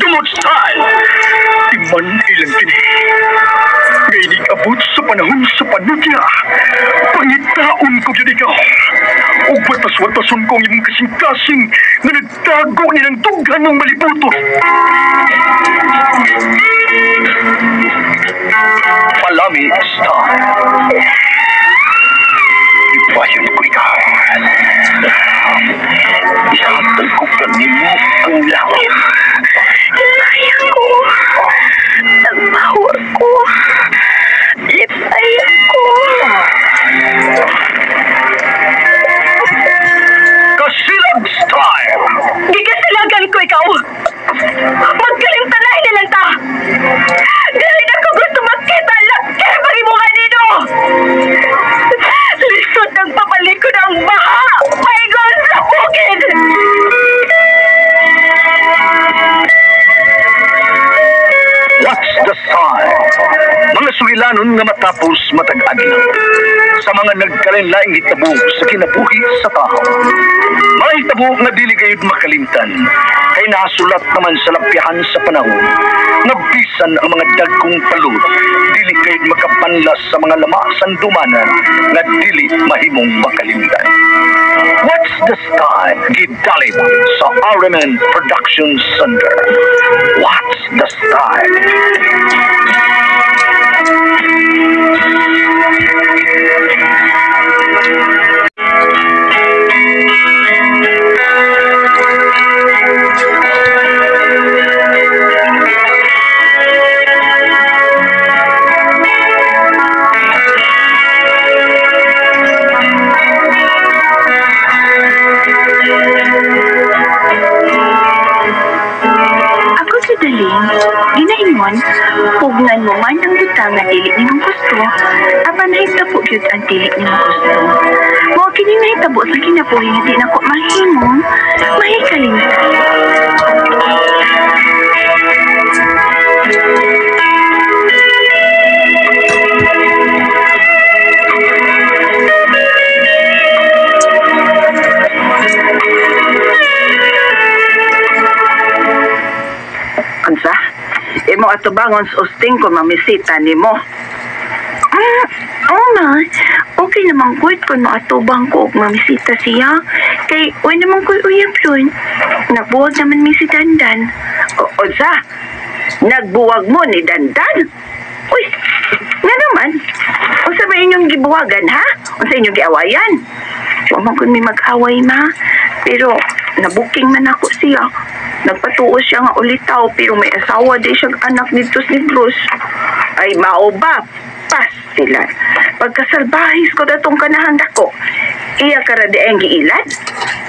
Sumot style. Iman ilang kini. Ngayon abot sa panahon sa panutya. Pangitaon ko yun ikaw. Ug watas-watason ko ang imong kasing-kasing nga nagtago nilang dughan mong malibuto. Palami style. Ipayon ko ikaw. Ihatag ko kanimo ang langit. Lipay ko. Nagmahor ko. Lipay ko. Kasilag style. Gikasilagan ko ikaw. Magkalimtanay na lang ta. Dili na ko gusto makita laki pag imo kanino. Lisod ng pabalik ko ng baha. Paigon sa bukid. What's the style? Mga sugilanon nga matapos matag-adlaw sa mga nagkalain-laing hitabo sa kinabuhi sa tao. Mga hitabo nga dili gayud makalimtan kay nasulat naman sa lapyahan sa panahon nga bisan ang mga dagkong palud dili gayud makapanlas sa mga lama sandumanan nga dili mahimong makalimtan. What's the style? Gidalit sa RMN Production Center. What's the style? Ako si Daling, ginaingon, pugnan mo man ang butang nga dili nimong gusto, apan nahitabo gyud ang dili nimong gusto. Mao kini nahitabo sa kinabuhi nga di nako mahimong mahikalimtan. Unsa? Imo atubangon sa usting kung mamisita nimo. Oo ma, okay naman ko kung maatubang ko og mamisita siya. Kay, uy naman ko'y uyab yun. Nagbuwag naman mi si Dandan. Unsa? Nagbuwag mo ni Dandan? Uy, nga naman. Unsa ba inyong gibuwagan, ha? Unsa inyong giawayan? Wa man kun mi mag-away, ma. Pero, nabuking man ako siya. Nagpatuo siya nga ulitaw, pero may asawa di siyang anak nito ni Bruce. Ay, mao ba? Pas sila. Pagkasalbahis ko datong kanahang dako. Iya ka ra di ang giilad?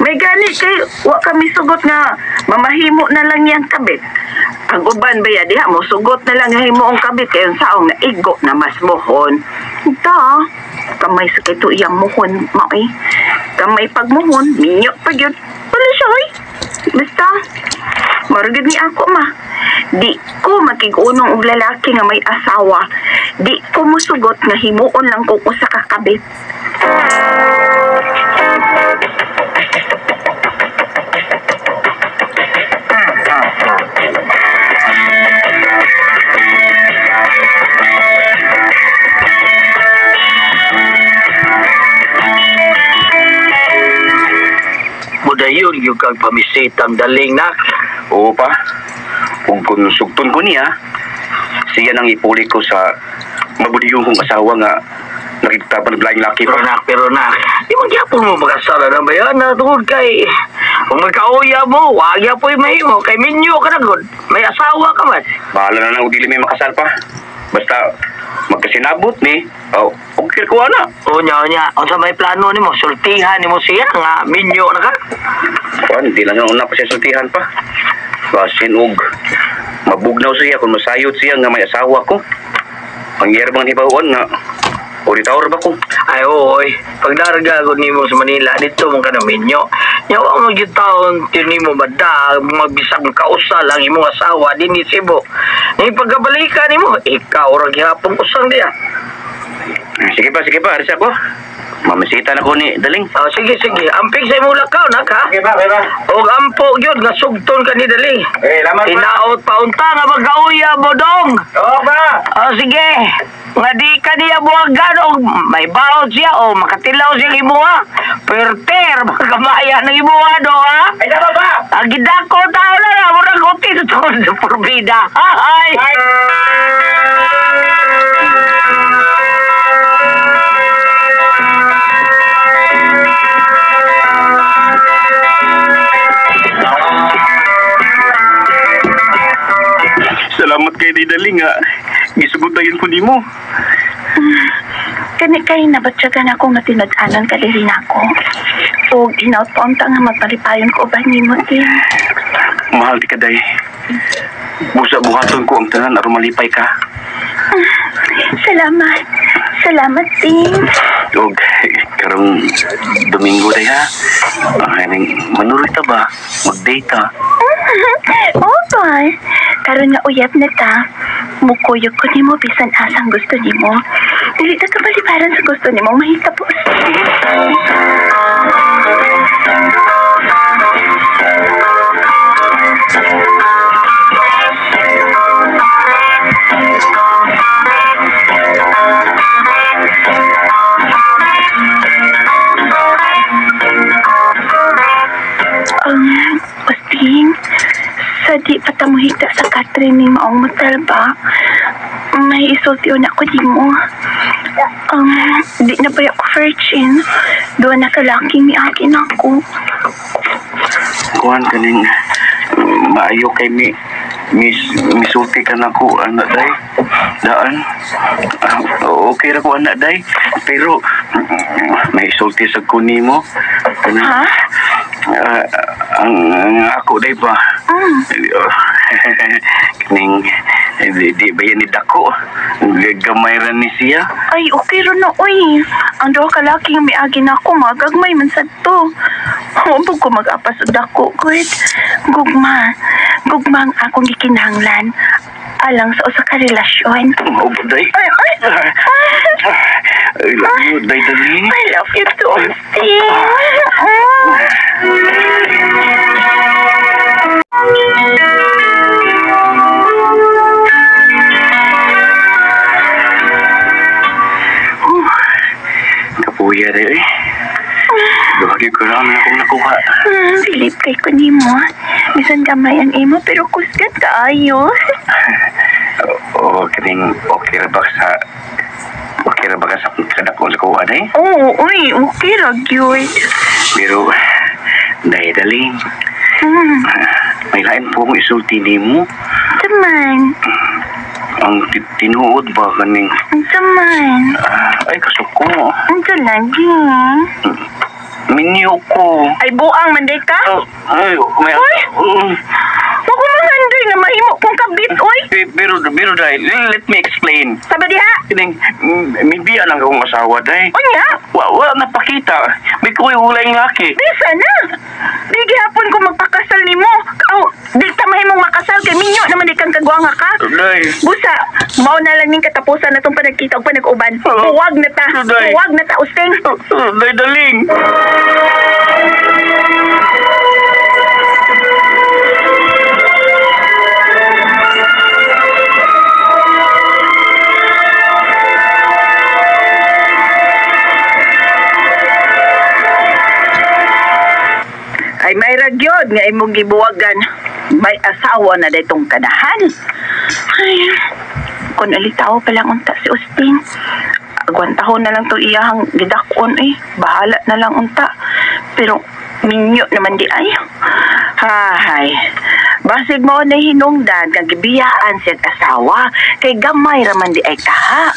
May gani kay wa kami sugot nga mamahimo na lang niyang kabit. Ang uban ba ya diha mo sugot na lang nga himuong kabit kay ang saong naigo na mas mohon. Da, kamay sa kito iyang muhon, maoy. Kamay pagmuhon, minyo pa gyud. Wala siya, oy. Basta, marugid ni ako, ma. Di ko makig-unong og lalaki nga may asawa. Di ko musugot nga himuon lang ko usa ka kabit. Mudayon yung kang pamisitang daling nak. Oo pa. Kung konsugton ko niya, siya nang ipuli ko sa mabudiyong kong asawa nga nakikita pa ng blind lucky pa. Pero nak, di man gyapon mo makasala ng bayan na tungod kay kung magkauya mo, wag yapoy mahimo kay minyo ka na gud. May asawa ka man. Bahala na lang kung dili may makasal pa. Basta magkasinabot ni, oh, okay ko na. Unya, unya, unsa may plano nimo? Sultihan nimo siya nga minyo na ka. Kuan, di lang yung una pa siya sultihan pa. Basin og mabugnaw siya kung masayod siya nga may asawa ko. Pangyari bang hibawan nga ulitaw ba ko? Ay, oy, pagdarga ko nimo sa Manila, dito mo ka na minyo. Yawa mo gyud taon nimo bada, magbisag kausa lang imong asawa dinhi Cebu. Ni pagkabalikan nimo, ikaw ra gihapon usang diya. Sige pa, aris ako. Mamisita na ko ni Daling. Oh, sige, sige. Amping sa imong lakaw, nak, ha? Okay ba, okay ba? Og ampo gyud nga sugton ka ni Daling. Eh, laman pa. Tinaot paunta nga magkauya bodong. Oo ba? Oh, sige. Nga di ka niya buwagan o may baot siya o makatilaw siya imuha. Perter, makamaya ng imuha do, ha? Ay, tama ba? Ang gidako tao na na, murang kuti sa tungkol sa porbida. Ay! Salamat kay Day Daling ha. Gisugot na yun ko nimo. Kani kay nabatyagan ako nga tinud-anon ka diri nako. Ug hinaut pa unta nga magpalipayon ko uban nimo, Ting. Mahal di ka day. Busa buhaton ko ang tanan aron malipay ka. Salamat. Salamat, Ting. Og karong Domingo day ha. Ay, manuroy ta ba? Mag-date ta. Opa, karon nga uyab na ta. Mukuyog ko nimo bisan asang gusto nimo. Dili ta kapaliparan sa gusto nimo mahitapos. Osting, sa di pa ta mohigda sa Catherine ni maong motel ba? May isulti na ako di mo. Di na ba ako virgin? Doon na kalaking ni akin ako. Kuan kaning maayo kay mi misulti ka na ko anak day. Daan. Okay ra ko anak day. Pero may isulti sa ko nimo. Kanang, Ha? Ang ako day ba? Kaning di ba yan ni dako? Gamay ra ni siya. Ay, okay ro na, oy. Ang duha ka laki nga miagi na ako, magagmay man sad to. Huwag ko mag-apas og dako, good. Gugma. Gugma ang akong gikinahanglan. Alang sa usa ka relasyon. Oh, day. Ay, ay! I love you, day dali. I love you too, Austin. Kapuya day eh. Duhagi ko lang akong nakuha. Bilib kay ko nimo. Bisan gamay ang imo pero kusgan kaayo. Oo, kaning okay ra ba sa okay ra ba ka sa kadako sa kuha day? Oo, uy, okay ra gyud. Pero day daling, may lain po akong isulti nimo. Taman. Ang tinuod ba kaning Taman. Ay kasuko. Unsa lagi? Minyo ko. Ay buang man day ka? Oh, ay, may Uy! Wa ko mahandoy nga mahimo kong kabit, oy. Pero day, let me explain. Sabi diha. Kining mibiya lang akong asawa day. Unya, Wa napakita. May kuwi ulay ng laki. bisa na. Di gihapon ko magpakasal nimo. Aw, di ta mahimong makasal kay minyo naman di kang kagwanga ka. Day. Busa, mao na lang ning katapusan na tong panagkita ug panag-uban. Oh. Huwag na ta. Day. Huwag na ta, Usting. Day daling. Ay may ragyod nga imong gibuwagan. May asawa na ditong kanahan. Ay, kung alitaw pa lang unta si Austin. Agwantahon na lang to iyahang gidakon eh. Bahala na lang unta. Pero minyo naman di ay. Hay. Basig mo na hinungdan kang gibiyaan siyang asawa kay gamay raman di ay kaha.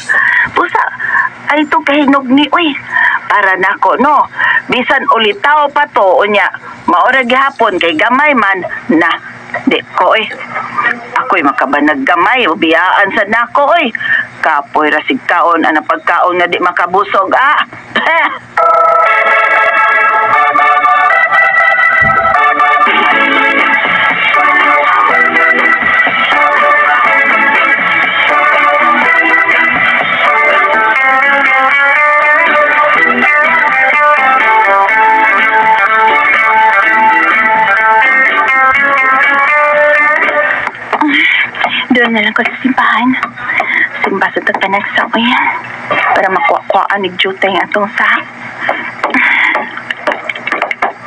Pusa ay to kahinog ni uy. Para nako no. Bisan ulitaw pa to unya. Maora gihapon kay gamay man na di ko oy. Ako'y makabanag gamay o biyaan sa nako oy. Kapoy rasig kaon ang pagkaon nga di makabusog ah. Doon na lang ko sa simbahan. Simba sa tatanag sa uyan. Para makuha-kuhaan ni Jutay ang atong sa.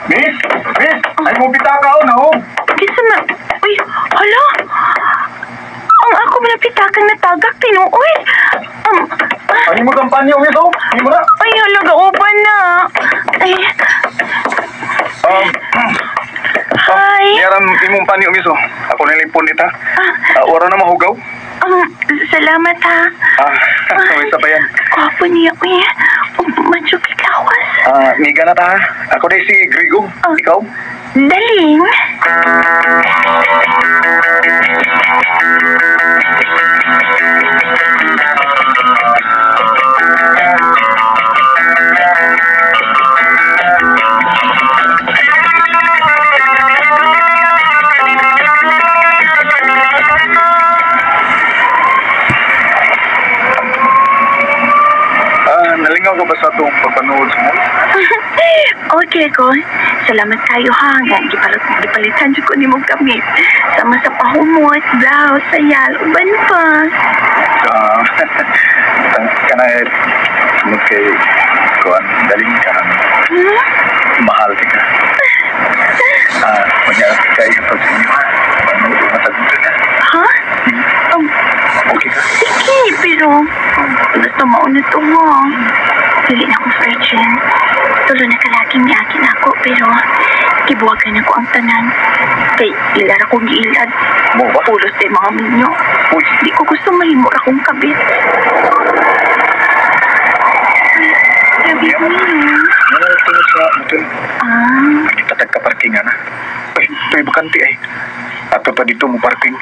Miss! Miss! Ay mo pitaka o na ho! Kisa na, uy, hala! Ang ako man pitakang natagak, tinuoy. Ay mo kampanya, miss oh! Ay mo na! Ay, hala, gauban na. Ay, hi. Yaram imong panyo, miss oh. Ako nilipon nita. Wala na mahugaw. Salamat ha. May isa pa yan. Gwapo niya, uy. Medyo kikawas. Miga na ta ha. Ako na si Grigo. Ikaw? Daling. Nalingaw ka ba sa itong pagpanood sa mall? Okay ko. Salamat kayo ha. Nga, gipalitan ko ni mong gamit. Sama sa pahumot, blouse, sayal, uban pa. Kana tungod kay kuan daling ka. Mahal ka. Kunya kay pag sa inyo ha. Manood matag ka. Ha? Okay ka? Sige, pero gusto mauna to ha. Dili na akong virgin. Tulo na kalaki ni akin ako, pero gibuwagan ako ang tanan. Kay ilar akong giilad. Mo ba? Pulos day mga minyo. Uy, Di ko gusto mahimor akong kabit. Ay, grabe ko yun. Ano tungod sa motel? Ah, Nagtatag ka parking ana. Uy, ito'y bakante ay. Ato ta dito mo parking.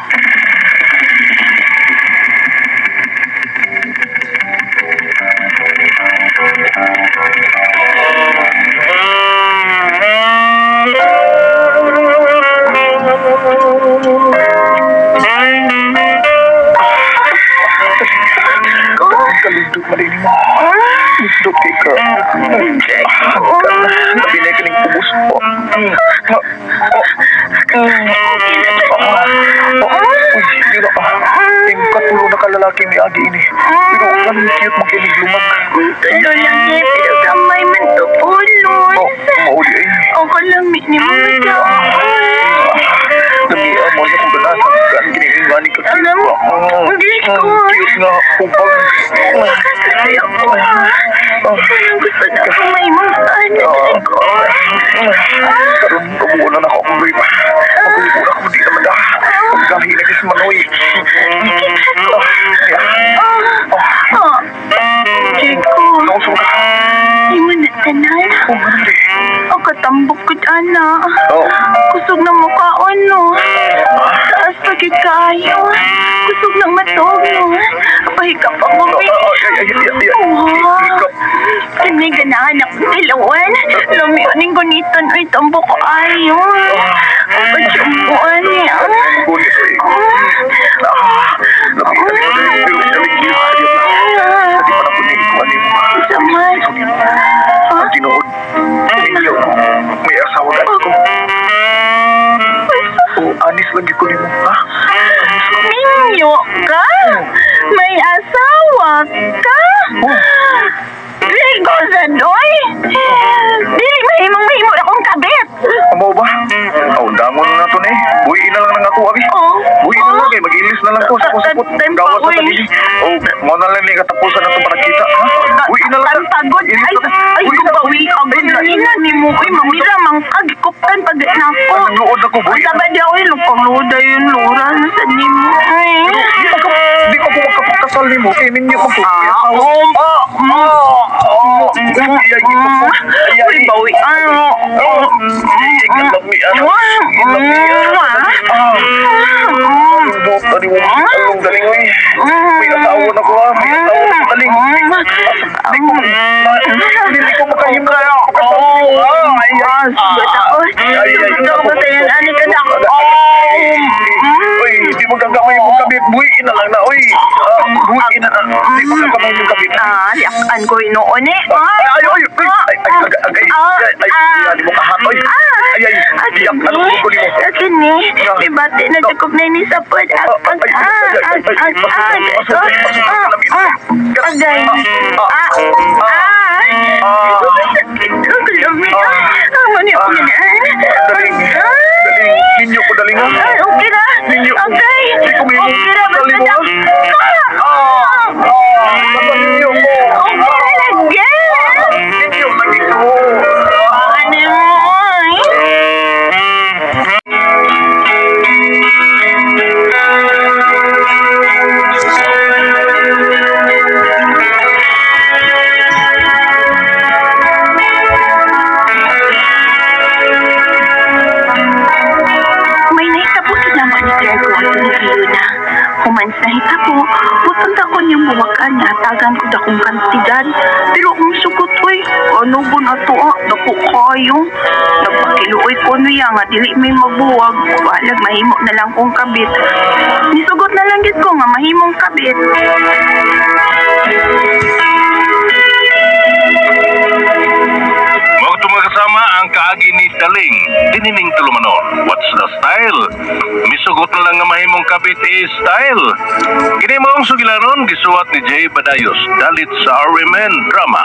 ko. Kalindot mali mo. Lindot kay ka. Labi na kining ubos. Uy, yun Yung katulo na kalalaki ni Agi ini. Pero ang cute mo kinig lumag. Tulo lang eh, pero gamay man to pulos. Oh, mauli ay. Ang kalamit ni Mama Daw. Lami, mo niya kung ganahan. Ang giniingani ka cute. Alam, hindi ko. Cute nga, hubag. Nakakasaya ko ha. Parang gusto na ako may mga anak ko. Karon kabuo na ako akong rape. Magulubo na ako, di naman na. Paggahi na kasi Manoy. Ah, Chico, Nauso ka. di mo na tanan. Oh, ano di? Ang katambok ko't ana. Oh. Kusog ng mukhaon, no. Taas pagit kaayo. Kusog ng matog, no. Pahikap ako, Ay, may. ay, ay, ay, ay, Wow. hikap. Kani ganahan akong tilawan. Lamianing gunitan ay tambok ko ayo. Pagsampuan niya. Ang gunit ay. Lami na pero daling cute. Ayun na. Di pa na po ni ikuan ni mo. Saman. Ang tinuod. Ninyo, may asawa na ko. Oh, anis lagi ko nimo, ha? Minyo ka? May asawa ka? Rigo sa doy? Dili mahimong mahimo na akong kabit. Amo ba? Oh, dangon na to ni. Buhi na lang nang ako, abi. Oh. Buhi na lang kay mag-ilis na lang ko sa kusapot. Tan- Gawas na uy. tagili. Oh, mo na lang ni katapusan na itong panagkita, ha? Buhi na lang. Pagod. Ilis Ay, na. ay, Buhi na. gubawi. Agad na nina ni mo. Uy, mamira, mangkag. Ikuptan pag na ako. Ang luod ako, buhi. Sa ba di ako yung pangluda yun, Lora? Sa ni mo. Ay. Di pa di pa ko makapagkasal nimo kay minyo man ko. May Ah, asawa. oh, Oh, ay, ay, ay, ay, Uy, bawi. Ano? Oh, ay, lami, ano? Lami, ah. Lindot, ani mo, along galing, oy. May asawa na ko, ah. May asawa na ko, galing. Di ko, dili ko makahimo. Makasal nimo, ah. Ay, ay. Sugat ako. Ay, ay, Sugat ako. Batayan, ani ka na. Uy, di mo gagamay mo kabit. Buhiin na lang na, uy. Ah, buhiin na lang. Di mo gagamay mo kabit. Ah, yakan ko inoon eh. Ay, ay, ay, ay, ay, ay, ay, ay, ay, ay, ay, mo kahat, oy. Ah. Ay, ay, Akin iyak, ni. ano ko nimo? Akin ni. May bati na Jacob na ini sa pod. Ag, ag, ah, ag, ag, ag. Ah, ah, agay. Ah, ah. Ang lami. Ah, mani ako na. Daling, daling, ninyo ko daling ha. Ah, okay na. Ninyo. Okay. Di ko may Okay na, basta daling mo, na. ah. Ah, ah, basta ninyo ko. Okay na lagi. Ninyo lagi ko. Ano mo, oy? May nahitabo kinama ni Grego at ni Fiona. Human sa nahitabo, wapang ko niyang buwakan nga tagan ko dakong kantidad. Pero ang sugot, oy, ano ba na to, ah, dako kayo. Nagpakiluoy ko niya nga dili may magbuwag. Walag mahimo na lang kong kabit. Nisugot na lang gid ko nga mahimong kabit. Mao ito mga kasama ang kaagi ni Daling, dinining tulumanon. What's the style? Misugot na lang nga mahimong kabit is style. Kini maong sugilanon, gisuwat ni Jay Badayos, dalit sa RMN Drama.